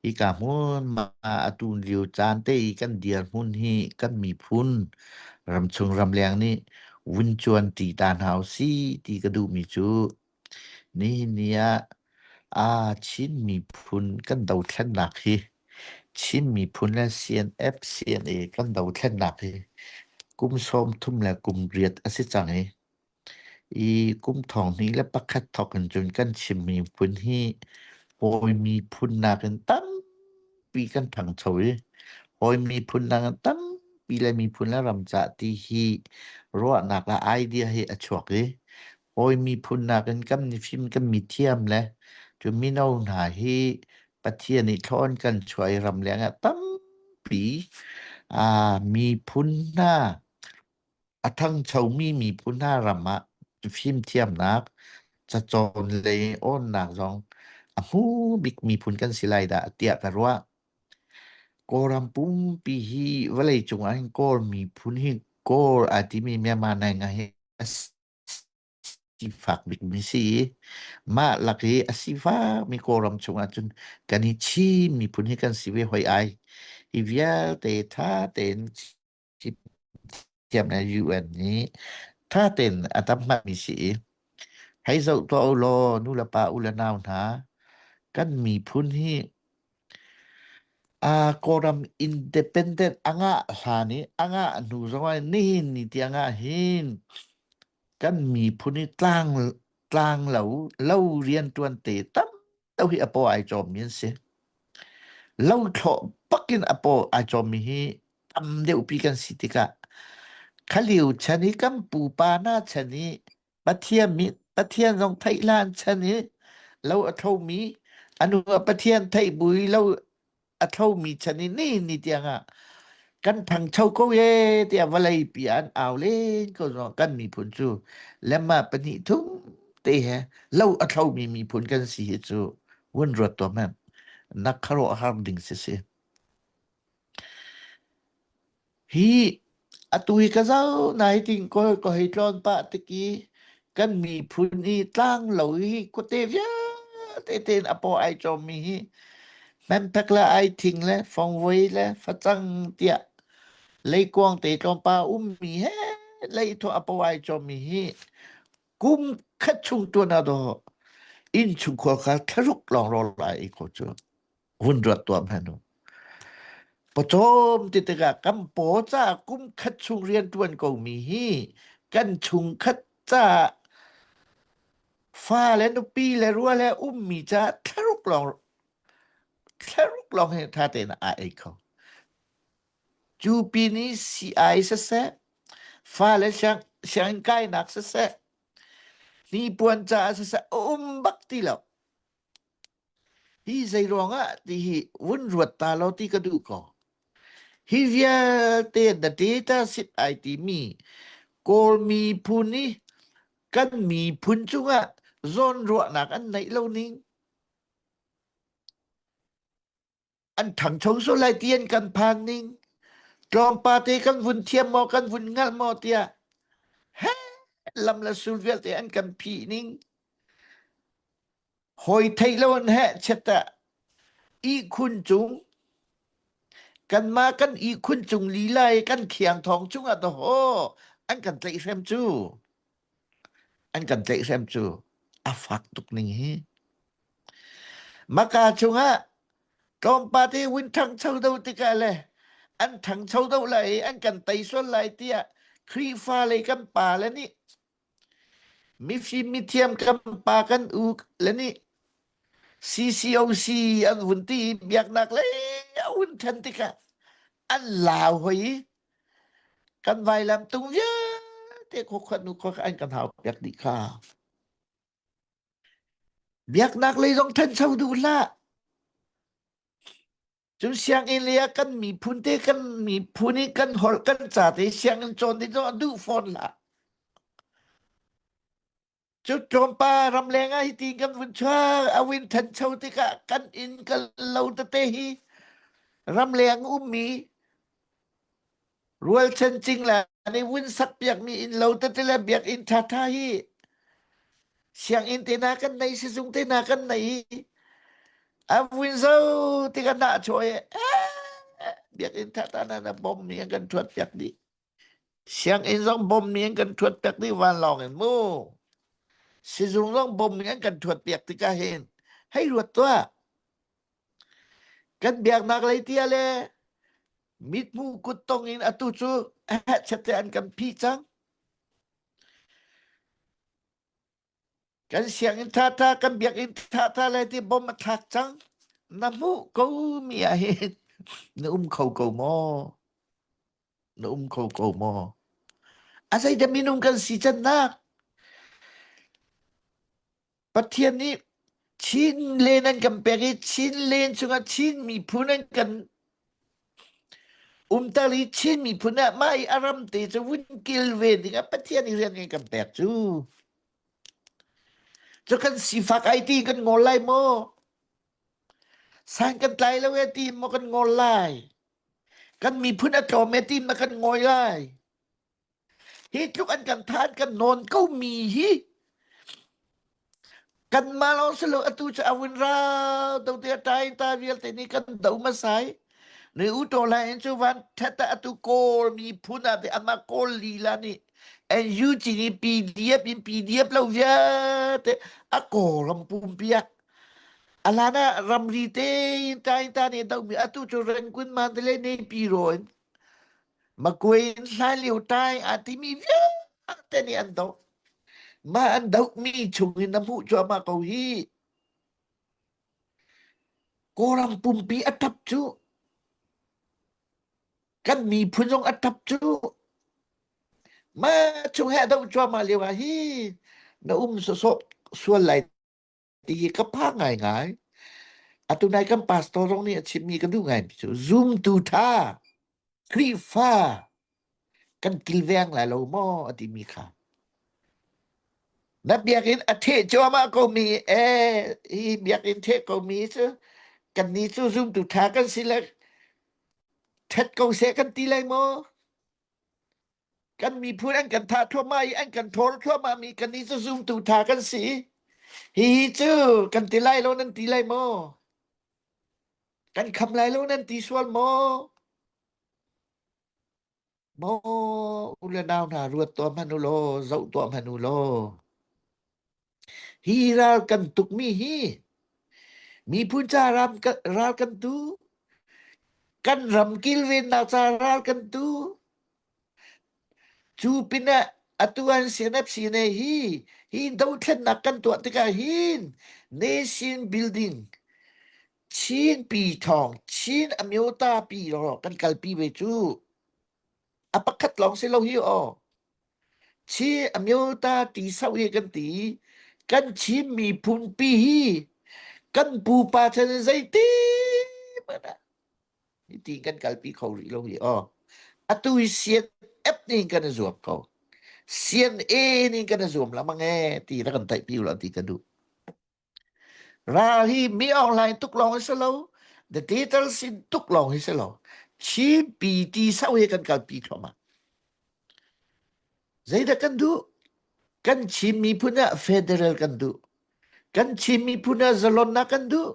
Hika hmun ma atu lio caan te i kan dirhmun hi kan miphun ramchung ramleng nih vun cuan ṭi ta hna usih ti ka duhmi cu nihin ni ah aa Chin miphun kan dothlennak hi Chin miphun le CNF CNA kan dothlennak hi kum 30 le kum riat a si cang i I kum 2001 thawk in cun kan Chin miphun hi hawi miphun nakin tampi kan ṭhangcho i hawi miphun nakin tampi le miphun le ram cah ti hi ruahnak le idea hi a chuak i hawi miphun nakin kan mifim kan mithiam le cu mino hna hi Pathian nih thlawn kan chuah i ramleng ah tampi aa miphun hna A ṭhangchomi miphun hna ram ah fimthiamnak, cacawn lei awnnak zong a hmu bik miphun kan si lai dah tiah ka ruah. Kawlram pumpi hi vawleicung ah hin Kawl miphun hi Kawl aa timi Myanmar naingai hi a sifak bikmi si i mah lak i a sifakmi Kawlram chung ahcun kan i Chin miphun hi kan si ve hoi ai. Hi vialte ṭha tein Thiamnak UN nih ṭha tein a tam hmanmi si i hei zoh tuah u law nu le pa u le nau hna kan miphun hi aa Kawlram independent a ngah hlan i a ngah hnu zongah nihin ni tiang ah hin kan miphun hi tlang tlang lo lo rianṭuan te tam deuh hi a paw ai cawmmi an si. Lo thlawh bakin a paw ai cawmmi hi tam deuhpi kan si tikah khalio chan i kan pupa hna chan i Pathian mi Pathian zong theih hlan chan i lo a thomi anu ah Pathian theih bui lo a thomi chan i ni ni tiang ah kan thangcho ko ye tiah vawlei pi an au len ko zong kan miphun cu lemma pahnih thum te he lo a thomi miphun kan si hi cu vun ruat tuah hmanh na khuaruah har ding si si. Hi atu hi ka zoh nai ting ko ka hei tlawn pah tik i kan miphun i tlanglo hi khuate vialte tein a paw ai cawmmi hi hmenphek le aithing le fongvoi le facang tiah leikuang te tlawmpal ummi he leithuah a paw ai cawmmi hi kum khat chung tuan ah dawh innchungkhar kha thlaruk lawng rawl ai ei kho cu. Vun ruat tuah hmanh u. Pawcawm ti tikah kan paw caah kum khat chung rianṭuan komi hi kan chungkhat caah fa le nupi le rual he ummi caah thlaruk lawng thlaruk lawng hi ṭha tein aa ei kho. Cu pin i sii-ai siseh, fale siang, sianginn kainak siseh, hnipuan caah siseh a um bak ti lo. Hi zei ruangah ti hi vun ruat ta law ti ka duh ko. Hi vialte the data sit ai timi Kawl miphun i kan miphun cungah zawnruahnak an neih lo ning an ṭhangcho sual lai ti an kan phan ning tlawmpal te kan vun thiam maw kan vun hngalh maw tiah he lam le sul vialte an kan phih ning hawi theih lo an heh chiat ah ihkhun cung kanmah kan ihkhun cung lila i kan khiang thawng cungah dahawh an kan tlaihhrem cu an kan tlaihhrem cu a fak tuk ning hi Maka chungah tlawmpal te vun ṭhangcho deuh tikah le an ṭhangcho deuh lai i an kan tei sual lai tiah Khrihfa lei kan pa le nih mifim mithiam kan pa kan u le nih CCOC an vun ti i biaknak lei a hun ṭhan tikah an lau hoi i kan vailam tung vialte khuakhat nu khuakhat an kan hau piak dih kha. Biaknak lei zong ṭhancho duh hlah. Cun sianginn lei ah kan miphun te kan miphun i kan holh kan ca te sianginn cawn ding zong a duh fawn hlah. Cu tlawmpa ramleng ah hiti kan vun chuak a win ṭhancho tikah kan inn kan lo tete hi ramleng ummi rualchan cingla nih vun sakpiakmi inn lo tete le biakinn ṭhaṭha hi sianginn te hna kan nei sizung te hna kan nei i. A vui zo ti kan dah chuah i biakinn thata na na bom mi an kan thuat piak dih. Sianginn zong bom mi an kan thuat piak dih vanlawng in mu. Sizung zong bom mi an kan thuat piak tikah hin hei ruat tuah. Kan biaknak lei tia le mithmu kuttong in atu cu chette an kan phih cang. Kan sianginn thatha, kan biakinn thatha le ti bom a thlak cang. Na hmuh ko mi ah hin na um kho ko maw? Na um kho ko maw? A zeidah minung kan si cannak? Pathian nih Chin len an kan pek i Chin len chungah Chin miphun an kan umter i Chin miphun ah mah i a ram te cu vun kilven dingah Pathian i rian kan pek cu. Cu kan sifak ai ti kan ngol lai maw? San kan tlai lo e ti maw kan ngol lai? Kan miphun a tlawm e ti ma kan ngawi lai? Hi tluk an kan than kan nawn ko mi hi kanmah lawng si lo atu cu a vun rau do te tai ta vialte nih kan do masai ni u to lai in cu van thet atu kawl miphun ah te ama kawl lila nih NUG nih PDF in PDF lo vialte a kawlram pumpi ah alana ramri te in tai ta nih do mi atu cu Rangoon Mandalay Naypyidaw ro in Makwe in hlanlio tai aa timi vialte nih an doh. Mah an dohmi chungin na hmuh cuahmah ko hi. Kawlram pumpi a tap cu. Kan miphun zong a tap cu. Mah chung he a doh cuahmah lio ah hi na um sawsawh sual lai ti hi ka phang ngaingai. Atu nai kan pastor zong nih a chimmi ka duh ngai cu zumtu tha Khrihfa kan kilveng lai lo maw a timi kha. Na biakinn a theh cuahmah ko mi eh hi biakinn theh ko mi cu kan ni cu zumtu tha kan si le that ko seh kan ti lai maw? Kan miphun an kan thah thluahmah i an kan thawl thluahmah mi kan ni cu zumtu tha kan si. Hihi cu kan ti lai lo nan ti lai maw? Kan kham lai lo nan ti sual maw? Maw u le nau hna ruat tuah hmanh u law, zoh tuah hmanh u law. Hi ral kan tukmi hi miphun ca ram ral kan tu, kan ram kilvennak ca ral kan tu. Cu pinah atu an CNF CNA hi hi dothlennak kan tuah tikah hin nation building Chin pi thawng Chin amyota pi ro kan kalpi ve cu. A pakhat lawng si lo hi aw. Chin amyota ti sau hi kan ti. Kan Chin miphun pi hi kan pupa chan zeiti hmanh ah ti kan kalpi kho rih lo hi aw. Atu hi CNF nih kan i zuam ko. CNA nih kan i zuam lamang e ti na kan taih pi lo ti ka duh. Ral hi mi Aung Hlaing tuk lawng hi si lo, the detail sin tuk lawng hi si lo. Chin PT sau hi kan kalpi thluahmah. Zeidah kan duh? Kan Chin miphun ah federal kan duh. Kan Chin miphun ah zalonnak kan duh.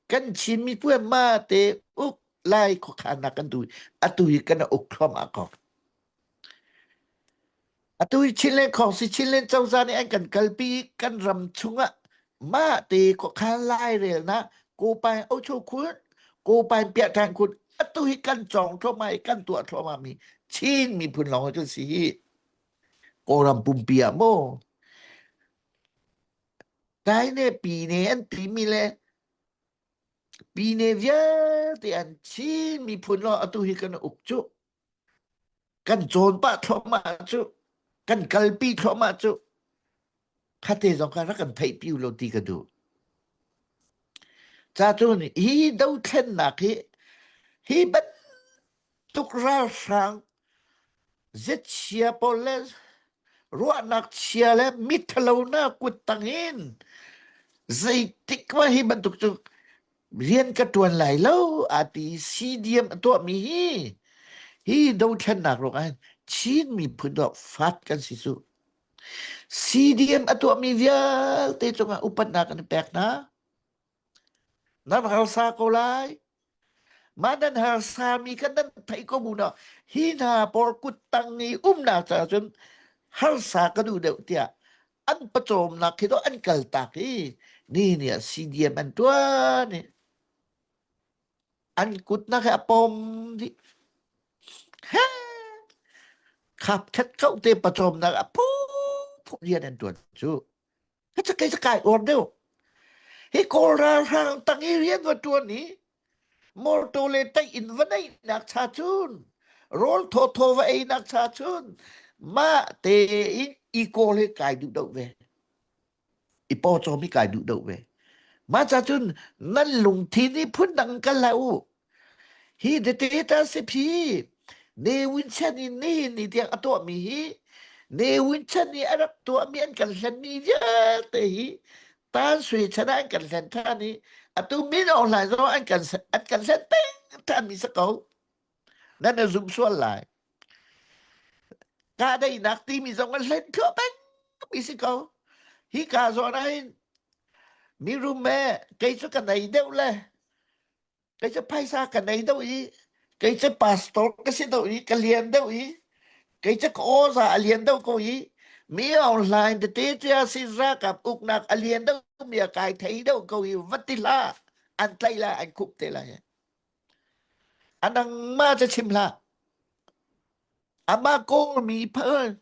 Kan Chin miphun ah mate uk lai khuakhannak kan duh. Atu hi kan uk thluahmah ko. Atu hi Chinland Khawngsi Chinland cozah nih an kan kalpi i kan ram chungah mah te khuakhan lairelnak Kawpaing Ochokhun Kawpaing Piahṭhan khun atu hi kan cawng thluahmah i kan tuah thluahmah mi Chin miphun lawng hi kan si hi. Kawlram pumpi ah maw Taine pine an timi le pine vialte an Chin miphun lawng atu hi kan uk cu. Kan cawn pah thluahmah cu kan kalpi thluahmah cu khate zong kha rak kan theihpi u law ti ka duh. Ca cun hi dothlennak hi hi bantuk ralhrang zetchia pawl le ruahnak chia le mithalo na kut tang in zeitik ma hi bantuk cu rian ka ṭuan lai lo a ti CDM a tuahmi hi hi dothlennak ruang ah Chin miphun dawh fat kan si cu. CDM a tuahmi vialte cungah upatnak an pek hna. Nan harsa ko lai. Mah nan harsami kha nan theih ko bu na hi hna pawl kut tang i umnak caah cun harsa ka duh deuh tiah an pawcawmnak khi dawh an kaltak i ni ni ah CDM an tuan i an kutnak he a pom dih. He khap khat kau te pawcawmnak a phu phu rian an tuan cu. Ka kei kai uar deuh. Hi Kawl ralhrang tang i rian va tuan i morto le taih in va neih nak cha cun rawl thawthaw va ei nak cha cun mah te in i kawl he kai duh deuh ve. I paw cawm hi kai duh deuh ve. Mah cha cun nan lungthin hi phun dang kal hlah u. Hi dictatorship hi Ne Win Chan in nihin ni tiang a tuahmi hi Ne Win Chan i a rak tuahmi an kan hlenmi vialte hi Tan Sui chan ah an kan hlen ṭhan i atu Min Aung Hlaing zong an kan an kan hlen peng ṭhanmi si ko. Nan na zum sual lai. Kahdaihnak timi zong an hlen thluah peng mi si ko. Hi ka zawn ah hin mirum he kei cu ka nei deuh le Kei cu phaisa ka nei deuh i kei cu pastor ka si deuh i ka lian deuh i kei cu ka awza a lian deuh ko i mi online tete cia si ralkap uknak a lian deuh mi a kai thei deuh ko i va ti hlah an tlaih lai an khup te lai anang ma ca chim hlah ama kawl mi phal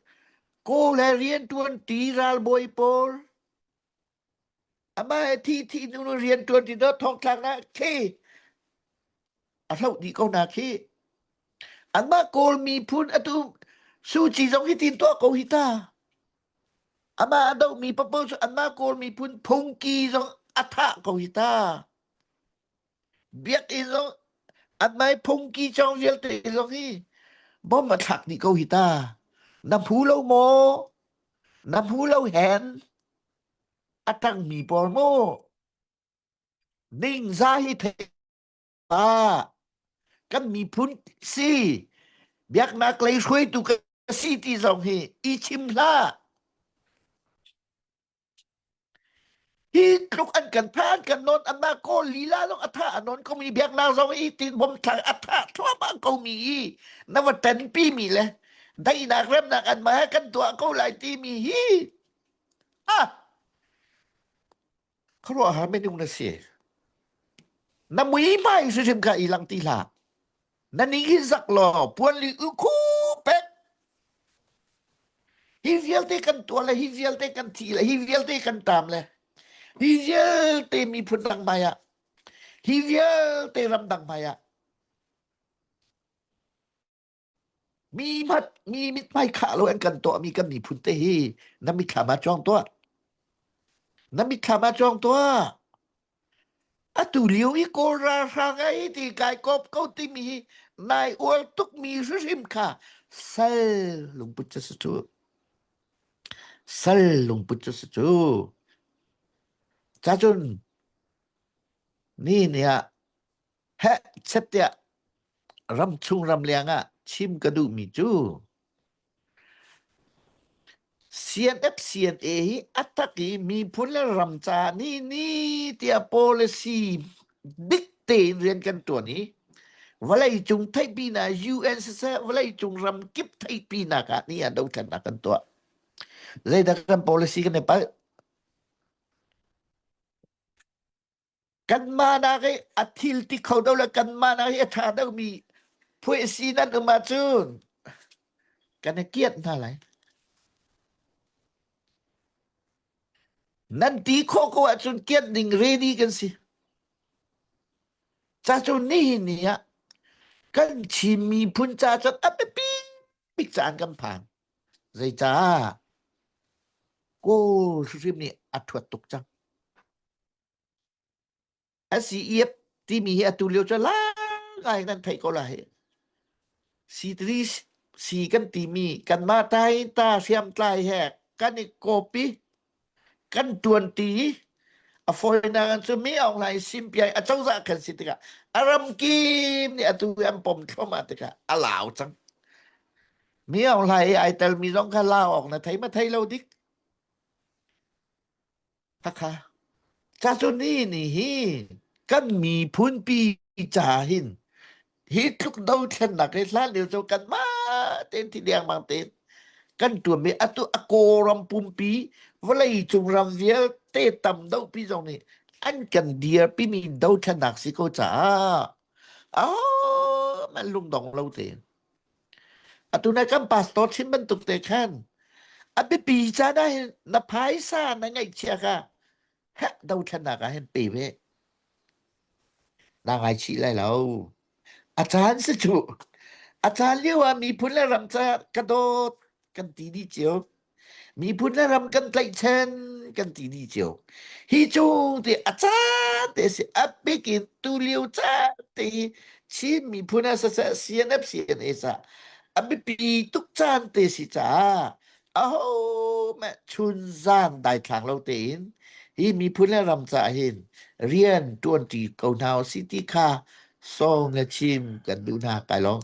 kawl he rian tuan ti ralbawi pawl Amah he thi thi nu rian ṭuan ti dawt thongthlak na khi a hloh dih ko na khi. Anmah Kawl miphun atu Suh Ci zong hi tin tuah ko hi ta. Amah a dohmi papo cu anmah Kawl miphun phungki zong a thah ko hi ta. Biakinn zong anmah phungki cawng vialte zong hi bom a thlak dih ko hi ta. Na hmu lo maw? Na hmu lo hen? A ṭangmi pawl mu ningzah hi thei pa kan miphun si biaknak lei hruaitu ka si ti zong hi i chim hlah hi tluk an kan tha an kan non an mah kawl lila zong a tha a non komi biaknak zong i tin bom thlang a tha thluahmah komi i na va ṭanpi mi le daihnak remnak an mah kan tuah ko lai timi hi Ah! Khuaruahhar minung na si. Na muihmai hrimhrim kha i lang ti hlah. Na ning hi zak law puan li u khu pek. Hi vialte kan tuah le hi vialte kan thi le hi vialte kan tam le hi vialte miphun dang hmai ah hi vialte ram dang hmai ah Mi mat mi mithmai khah lo an kan tuahmi kan miphun te hi na mitthlam ah cuang tuah. Na mitthlam ah cuang tuah. Atu lio i Kawl ralhrang ai ti kai kop ko timi hi nai ual tukmi hrimhrim kha sal lungput cu si cu. Sal lungput cu si cu. Cacun ni ni ah heh chet tiah ramchung ramleng ah chim ka duhmi cu CNF CNA hi a tak i miphun le ram ca ni ni tiah policy dik tein rian kan ṭuan i vawleicung theihpinak UN siseh vawleicung ram kip theihpinak ah ni ah dothlennak kan tuah. Zeidah kan policy kan i palh? Kanmah nak i a thil ti kho deuh le kanmah nak i a ṭha deuhmi phuaisi nan um ahcun kan i kianh hna lai. Nan ti khawh ko ahcun kianh ding ready kan si. Ca cu nihin ni ah kan Chin miphun ca cun a biapi bik caan kan phan. Zeicah? Kawl hrimhrim nih a ṭhuat tuk cang. SCEF timi hi atu lio cu ngai nan theih ko lai. C3 C kan timi kanmah tai ta hriamtlai he kan i copy kan tuan ti a fawinak an cu mi Aung Hlaing simpiai a cozah kan si tikah a ramkim nih atu an pom thluahmah tikah a lau cang. Mi Aung Hlaing i ai telmi zong kha lau awk na thei ma thei lo dik. Khakha. Ca cu ni ni hi. Kan miphunpi ca hin hi tluk dothlennak hi hlan lio cu kanmah tein thi dengmang tein kan tuanmi atu a Kawlram pumpi vawlei cung ram vialte tam dohpi zong nih an kan dirpimi dothlennak si ko caah oh man lungdong lo tein atu na kan pastor chim bantuk te khan a biapi caan ah hin na phaisa na ngaihchia kha heh dothlennak ah hin pe ve Na ngaichih lai lo. A caan si cu. A caan lio ah miphun le ram ca ka dawt kan ti dih cio. Miphun le ram kan tlaihchan kan ti dih cio. Hi cung ti a caan te si a bik in tu lio caan te hi Chin miphun ah siseh CNF CNA sa a biapi tuk caan te si caah aho mah chun zan daithlang lo tein hi miphun le ram caah hin rian ṭuanṭi ko hna usih ti kha sawm le chim kan duh hna kai lawm.